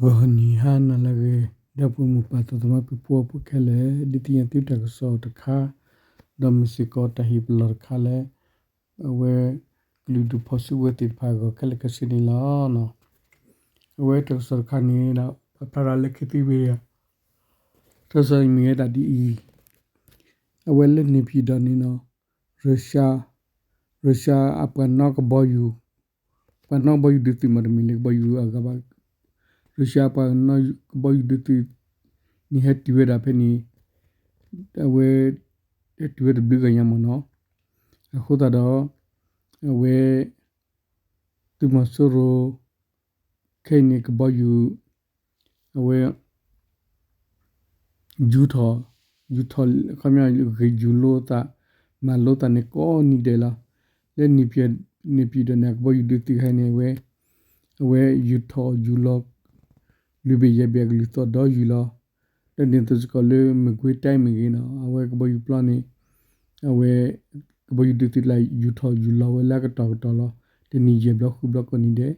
ဂီၤနံၤဟါနၤလၢအဂ့ၤ, ဒီပုၢ်ဝဲၢ်မိၢ်ပၢ်သးသမါ ပုၢ်ဖိဝဲၢ်ဖိခဲလၢာ်, ဒုးသ့ၣ်ညါသုတၢ်ကစီၣ်တခါ, ဒီးမ့ၢ်စ့ၢ်ကီးတၢ်ဟ့ၣ်ပလီၢ်တခါလၢ အဝဲ ကလုာ်ဒူၣ်ဖီၣ်စုကဝဲၤသ့ၣ်တဖၣ်အဂီၢ်ခဲလၢာ်ခဲဆ့န့ၣ်လီၤ. အဝဲတၢ်ကစီၣ်တခါန့ၣ်ဒီး ပာ်ဖျါထီၣ်လၢခံသ့ဝံၤ တၢ်ကစီၣ်အံၤမ့ၢ်ဝဲဒၣ်ဒ်အံၤ, အဝဲလၢန့ၣ်ဖံးဒီးန့ၣ်နီၤ, Russia, Russia အပှၤနီၣ်ကဘီယူၤ, ပှၤနီၣ်ကဘီယူၤဒုးသုးမး တမ့ၢ်လၢကဘီယူၤအဂၤဘၣ်, Russia ပှၤနီၣ်ကဘီယူၤဒုးသုးန့ၣ် ဟဲတုၤဝဲဒၣ်ဖဲန့ၣ်, အဝဲ ဟဲတုၤဝဲတဘျုးဂၤညါမ့ၢ်နီၤ, အဃိသတးဒီး အဝဲ သုးမီၤစိရိၤ ခဲအံၤန့ၣ် ကဘီယူၤ အဝဲ ယူၤထီၣ်, ယူၤထီၣ် ခီပညီ ဂ့ၢ်ယူၤလိသး, မၤလိသးန့ၣ်ကိးနံၤဒဲးလီၤ. လၢန့ၣ်ဖံးဒီးန့ၣ် ကဘီယူၤဒုးသုးခဲအံၤန့ၣ် အဝဲ အဝဲယူၤထီၣ်ယူၤလီၤ လွံၢ်ဘ့ၣ်ယဲၢ်ဘ့ၣ်အကလုၢ်သီၣ်ဒီယူၤလီၤ. လၢန့ၣ်သိးစ့ၢ်ကီးလၢ မကွ့ၤတၢ်မ့ၢ်ဂ့ၤနီၤ, အဝဲကဘီယူၤပျီန့ၣ် အဝဲ ကဘီယူၤဒုးသုးတဖၣ်ယူၤထီၣ်ယူၤလီၤဝဲလၢအကတီၢ်ကတီၢ်လီၤ. တနံၤယဲၢ်ဘျီဃုဘျီကိးနံၤဒဲး,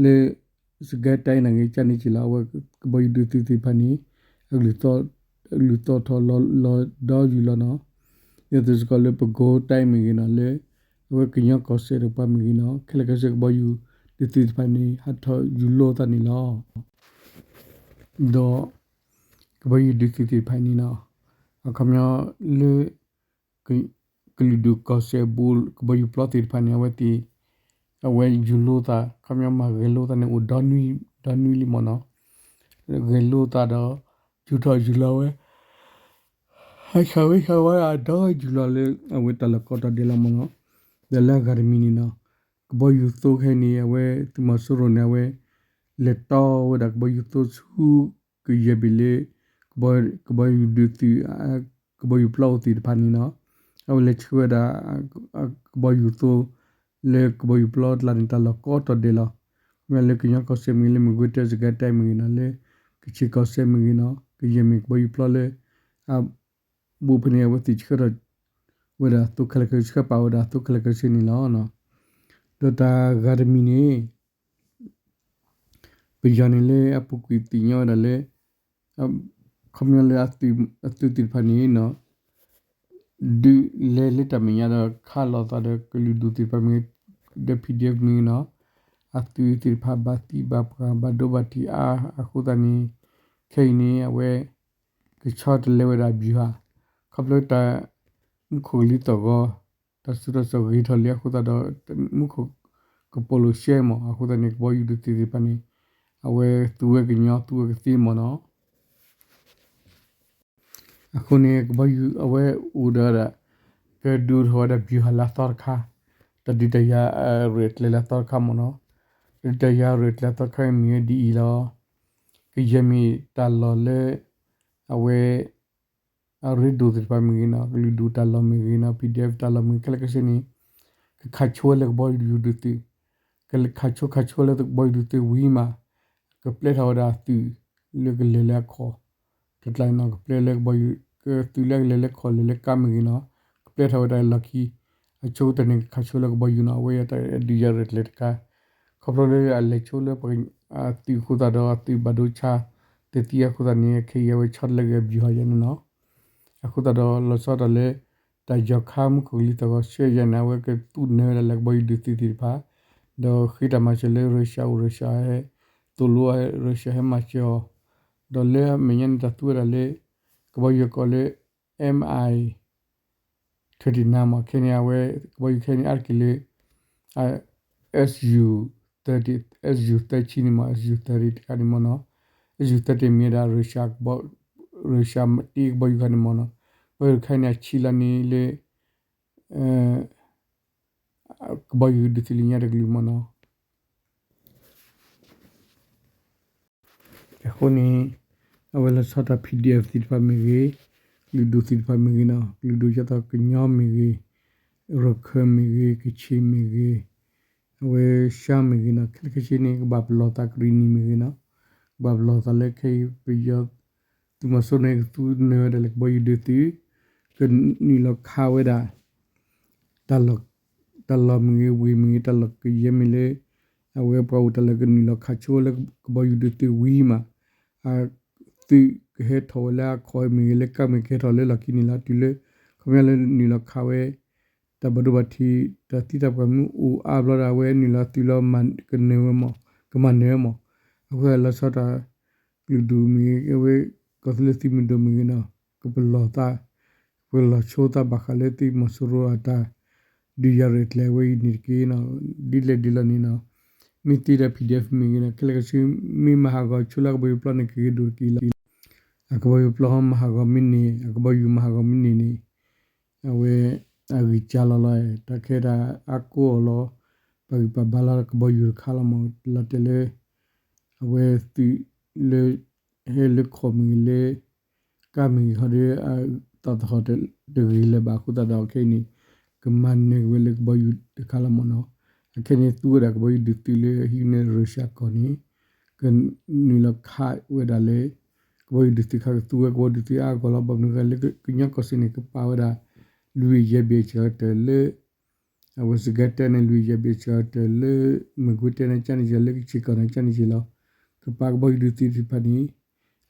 လၢ စကဲတၢ်အံၤန့ၣ်ဂ့ၤ ကန့ၣ်က့ၤလီၤ, အဝဲကဘီယူၤဒုးသုးသ့ၣ်တဖၣ်န့ၣ် အကလုၢ်သီၣ်, အကလုၢ်သီၣ်ထီၣ်လီၤဒီယူၤလီၤနီၤ. ဒ်သိးစ့ၢ်ကီးလၢပကိတၢ်အံၤမ့ၢ်ဂ့ၤနီၤ, လၢ အဝဲကညီကီၢ်စဲၣ်တကပၤမ့ၢ်ဂ့ၤနီၤ, ခဲလၢာ်ခဲဆ့ကဘီယူၤဒုးသုးသ့ၣ်တဖၣ်န့ၣ် ဟးထီၣ်ယူၤလိာ်သးန့ၣ်လီၤ. ဒီး ကဘီယူၤဒုးသုးသ့ၣ်တဖၣ်န့ၣ်နီၤ, အခီပညီလၢ ကလုာ်ဒူၣ်ကီၢ်စဲၣ်အဘူး ကဘီယူၤပျီသ့ၣ်တဖၣ်န့ၣ် အဝဲသ့ၣ် အဝဲယူၤလိာ်သး ခီပညီမၤဂဲၤလိာ်သးန့ၣ် အိၣ်ဒီနွံလံမ့ၢ်နီၤ, ဂဲၤလိာ်သးဒီး ယူၤထီၣ်ယူၤလီၤဝဲ ဟးဆှၢဝဲဆှၢဝဲဒီးယူၤလီၤလၢ အဝဲတၢ်လီၢ်ကိးတီၤဒဲးလီၤမ့ၢ်နီၤ. ဒီးလၢအဂၤတမံၤန့ၣ်နီၤ, ကဘီယူၤသိခဲအံၤန့ၣ် အဝဲသုးမီၤစိရိၤန့ၣ် အဝဲ လဲၤတီဝဲဒၣ်ကဘီယူၤသိဆူ ကယဲၢ်ဘ့ၣ်လၢ ကဘီယူၤဒုးသုး ကဘီယူၤပျီအိၣ်သ့ၣ်တဖၣ်န့ၣ်နီၤ, အဝဲလဲၤဆှၢဝဲဒၣ် ကဘီယူၤသိ လၢကဘီယူၤပျီကျါန့ၣ် တၢ်လီၢ်ကိးတီၤဒဲးလီၤ. မ့ၢ်လၢကညီကီၢ်စဲၣ်မ့ၢ်ဂ့ၤ လၢမကွ့ၤတၢ် စကဲတၢ်မ့ၢ်ဂ့ၤနီၤ, လၢကခ့ၣ်ကီၢ်စဲၣ်မ့ၢ်ဂ့ၤနီၤ, ကယဲၢ်မ့ၢ်ကဘီယူၤပျီလၢ ဘူးဖဲန့ၣ် အဝဲသ့ၣ်ဆှၢထီၣ်ဝဲဒၣ်အသိခဲလၢာ်ခဲဆ့ ဆှၢပာ်ဝဲဒၣ်အသိခဲလၢာ်ခဲဆ့န့ၣ်လီၤ. ဒီးတၢ်ဂၤတမံၤန့ၣ် ပယီၤန့ၣ်လၢအပူၤကွံာ်သ့ၣ်ညါဝဲဒၣ်လၢ ခီပညီလၢအသုးသ့ၣ်တဖၣ်န့ၣ်နီၤ, ဒုးလဲၤလၢတၢ်မဲာ်ညါဒီးခးလိာ်သးဒီး ကလုာ်ဒူၣ်သ့ၣ်တဖၣ်မ့ၢ်ဂ့ၤ ဒီး PDF မ့ၢ်ဂ့ၤနီၤ, အသုးသ့ၣ်တဖၣ်ဘၣ်သံဘၣ်ပှၢ် ဘၣ်ဒိဘၣ်ထံးအါအဃိသတးန့ၣ် ခဲအံၤန့ၣ် အဝဲ ကဆီတလဲဝဲဒၣ် ဗျူဟာ, ခီဖျိတၢ် မူခိၣ်ကလံၤသီၣ်ဂီၤ တၢ်စူးတၢ်စိၢ်ဂ့ၤထီၣ်လံအဃိသတးဒီး မူခိၣ်ကပိာ်လိာ်ရှဲမး အဃိသတးန့ၣ် ကဘီယူၤဒုးသ့ၣ်တဖၣ်န့ၣ် အဝဲသူဝဲကညီသူဝဲကသ့မးနီၤ. အဃိန့ၣ် ကဘီယူၤအဝဲအိၣ်ဒီးဒၣ် ကဒုးအိၣ်ထီၣ်ဝဲဒၣ် ဗျူဟာ လၢအသီတခါ, တၢ်ဒုးတၢ်ယၤရဲၣ်ကျဲၤလၢအသီတခါမးနီၤ. တၢ်ဒုးတၢ်ယၤရဲၣ်ကျဲၤအသီတခါမ့ၢ်ဝဲဒ်အံၤလီၤ. ကယဲၢ်မ့ၢ်တၢ်လီၢ်လၢ အဝဲ အရ့ဒိၣ်သ့ၣ်တဖၣ်မ့ၢ်ဂ့ၤနီၤ, ကလုာ်ဒူၣ်တၢ်လီၢ်မ့ၢ်ဂ့ၤနီၤ, PDF တၢ်လီၢ်မ့ၢ်ဂ့ၤ ခဲလၢာ်ခဲဆ့န့ၣ် ကခးဆိဝဲလၢကဘီယူၤဒုးသုး, ကခးဆိခးဆိလၢကဘီယူၤဒုးသုးဝံၤမး ကပျဲထီၣ်ဝဲဒၣ်အသုးလၢကလဲၤလၢအခီၣ် တကျါနီၤ, ကပျဲလၢကဘီယူၤ ကသုးလၢကလဲၤလၢခီၣ်လဲၤလၢကါမ့ၢ်ဂ့ၤနီၤ, ကပျဲထီၣ်ဝဲဒၣ်လီၢ်ခံ အဆိကတၢၢ်န့ၣ် ကခးဆိလၢကဘီယူၤနီၤ, အဝဲအံၤတၢ်ဒုးယၤရဲၣ်ကျဲၤတခါ, ခီဖျိလၢအလဲၤဆိလၢ အသုးအဃိသတးဒီး အသုးဘၣ်ဒိဆါ တသံအဃိသတးန့ၣ် ခဲအံၤအဝဲဆီတလဲက့ၤ ဗျူဟာ ယဲန့ၣ်နီၤ. အဃိသတးဒီးလီၤဆီဒၣ်တၢ်လၢ တၢ်ယီၤခါမူခိၣ်ကလံၤသီၣ်ဂီၤရှဲယဲန့ၣ် အဝဲကသူၣ်နၢၤဝဲဒၣ်လၢကဘီယူၤဒုးသုးသ့ၣ်တဖၣ်, ဒီးဃ့တၢ်မၤစၢၤလၢ Russia အိၣ် Russia ဟဲ သိၣ်လိ Russia ဟဲမၤစၢၤအီၤ, ဒီးလၢအမဲာ်ညါန့ၣ် တၢ်သူဝဲဒၣ်လၢ ကဘီယူၤကိးလၢ MI ထၢၣ်တံၣ်နါမး ခဲန့ၣ် အဝဲ ကဘီယူၤခဲန့ၣ် အါတက့ၢ်လၢ SU thirty, SU thirty န့ၣ်မး SU thirty တခါန့ၣ်မးနီၤ, SU thirty မ့ၢ်ဝဲဒၣ် Russia တ့ကဘီယူၤခါန့ၣ်မးနီၤ, ကဘီယူၤခါန့ၣ် အဆံးလီၤန့ၣ်လၢ ကဘီယူၤဒုးသုးလၢညါတကလုာ်မးနီၤ. အဃိန့ၣ် အဝဲလီၤဆီဒၣ်တၢ် PDF သ့ၣ်တဖၣ်မ့ၢ်ဂ့ၤ, ကလုာ်ဒူၣ်သ့ၣ်တဖၣ်မ့ၢ်ဂ့ၤနီၤ, ကလုာ်ဒူၣ်ယဲသိးကညီမ့ၢ်ဂ့ၤ, ရခၢၣ်မ့ၢ်ဂ့ၤ, ကခ့ၣ်မ့ၢ်ဂ့ၤ, အဝဲရှါမ့ၢ်ဂ့ၤနီၤ, ခဲလၢာ်ခဲဆ့န့ၣ် ကဘၣ်ပလီၢ်သး ကရံၣ်နံၣ်မ့ၢ်ဂ့ၤနီၤ, ကဘၣ်ပလီၢ်သးလၢခဲအံၤ ပယီၤ သုးမီၤစိရိၤန့ၣ် ကသူနၢၤဝဲဒၣ်လၢကဘီယူၤဒုးသုး, ကနုာ်လီၤခးဝဲဒၣ် တၢ်လီၢ်မ့ၢ်ဂ့ၤ ဝ့ၢ်မ့ၢ်ဂ့ၤ တၢ်လီၢ်ကယဲၢ်မ့ၢ်လၢ အဝဲပှၤအိၣ်တၢ်လၢကနုာ်လီၤခးဆိလၢကဘီယူၤဒုးသုးဝံၤမး အသုးကဟဲထီၣ်ဝဲလၢအခီၣ်မ့ၢ်ဂ့ၤ လၢကၢ်မ့ၢ်ကဟဲထီၣ်လၢလီၢ်ခံန့ၣ်လီၤ. တုၤလၢ ခီပညီလၢနုာ်လီၤခးဝဲ တၢ်ဘၣ်ဒိဘၣ်ထံး တၢ်သံတၢ်ပှၢ်မ့ၢ်အိၣ်အါဘျီဒီး အဝဲနုာ်လီၤသုးလီၤ ကနၢၤဝဲမး ကမၤနၢၤဝဲမး. အဃိသတးလီၤဆီတၢ် ကလုာ်ဒူၣ်မ့ၢ်ဂ့ၤ အဝဲ ကီၢ်သူလ့ၤသုးမုၢ်ဒိၣ်မ့ၢ်ဂ့ၤနီၤ ကပလီၢ်သး ပလီၢ်ဆိသးဘၣ်ဃးလၢသုးမီၤစိရိၤအတၢ် ဒုးယၤရဲၣ်ကျဲၤဝဲအံၤန့ၣ်တက့ၢ်နီၤ. ဒ်လဲၣ်ဒ်လဲၣ်န့ၣ်နီၤ မ့ၢ်သ့ဒီး PDF မ့ၢ်ဂ့ၤနီၤ ခဲလၢာ်ခဲဆ့ မ့ၢ်မၤဟးဂီၤဆိလၢကဘီယူၤပျီန့ၣ် ကဂ့ၤဒိၣ်တက့ၢ်လီၤ. အကဘီယူၤပျီမၤဟးဂီၤမ့ၢ်န့ၣ် အကဘီယူၤမၤဟးဂီၤမ့ၢ်န့ၣ်န့ၣ် အဝဲ အဂံၢ်စၢ်လီၤလီၤ တၢ်ခဲတၢ်အါကိးအီၤလီၤ. ပာ်ဂံၢ်ပာ်ဘါလီၤကဘီယူၤတခါလီၤမး လီၤတဲာ်လၢ အဝဲသုးလၢ ဟဲလၢခီၣ်မ့ၢ်ဂ့ၤလၢ ကၢ်မ့ၢ်ဂ့ၤဟီဒီး သးသဟီၣ်တဂ့ၤလၢၤဘၣ်အဃိသတးဒီး ခဲအံၤန့ၣ် ကမၤနၢၤက့ၤဝဲလၢကဘီယူၤတခါလီၤမးနီၤ. အခဲန့ၣ်သူဝဲဒၣ်ကဘီယူၤဒုးသုးလၢဟံးန့ၢ်ရၢၡါကီၢ်န့ၣ် ကနုာ်လီၤခးဝဲဒၣ်လၢ ကဘီယူၤဒုးသုးခါကသူဝဲကဘီယူၤဒုးသုးအါဂီၢ်လီၤ. ဘၣ်မနုၤဃိလၢကညီကီၢ်စဲၣ်န့ၣ် ကပာ်ဝဲဒၣ် လွံၢ်ယဲၢ်ဘ့ၣ်စှၤကတၢၢ်လၢ အဝဲစကဲတဲန့ၣ် လွံၢ်ယဲၢ်ဘ့ၣ်စှၤကတၢၢ်လၢ မကွ့ၤတဲန့ၣ် ကန့ၣ်ယဲၢ်လၢကဆ့ၣ်ကီၢ်န့ၣ် ကန့ၣ်ယဲၢ်လီၤ. ကပာ်ကဘီယူၤဒုးသုးသ့ၣ်တဖၣ်န့ၣ်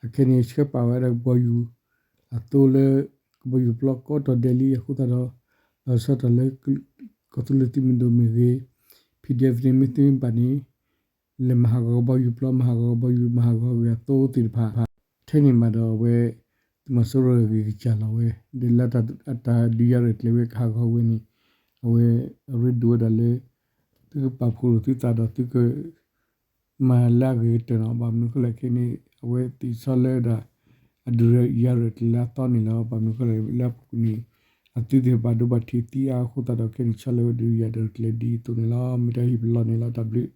အခဲန့ၣ်ဆှၢပာ်ဝဲဒၣ်ကဘီယူၤ အသိလၢ ကဘီယူၤပျီကိးတီၤဒဲးလံအဃိသတးဒီး လီၤဆီတၢ်လၢ ကီၢ်သူလ့ၤသုးမုၢ်ဒိၣ်မ့ၢ်ဂ့ၤ PDF န့ၣ်မ့ၢ်သ့မ့ၢ်ဘၣ်န့ၣ် လဲၤမၤဟးဂီၤကဘီယူၤပျီ မၤဟးဂီၤကဘီယူၤ မၤဟးဂီၤဂ့ၤအသိသ့ၣ်တဖၣ် ထဲန့ၣ်မးဒီးအဝဲ သုးမီၤစိရိၤဂ့ၤကစၢ်လီၤဝဲ ဒီးလၢတၢ်ဒုးယၤရဲၣ်ကျဲၤဝဲကဟးဂီၤဝဲန့ၣ် အဝဲ အရ့ဒိၣ်ဝဲဒၣ်လၢ သုကပာ်ဖှိၣ်လိာ်သုသးဒီးသုက မၤလၢအဂ့ၤကတၢၢ်နီၤ. ဘၣ်မနုၤဃိလဲၣ်ခဲအံၤန့ၣ် အဝဲသ့ၣ်ဆီလၢဝဲဒၣ် အဒုးယၤရဲၣ်ကျဲၤလၢအသီန့ၣ်လီၤ. ဘၣ်မနုၤဃိလဲၣ် လၢအပူၤကွံာ်န့ၣ် အသုးသ့ၣ်တဖၣ်ဘၣ်ဒိဘၣ်ထံးသံအါအဃိသတးဒီး ခဲအံၤန့ၣ် ဆီလၢဝဲဒၣ်ဒုးယၤရဲၣ်ကျဲၤဒ်သိးန့ၣ်လီၤ. မ့ၢ်တၢ်ဟ့ၣ်ပလီၢ်န့ၣ်လီၤ. တၢ်ဘျုး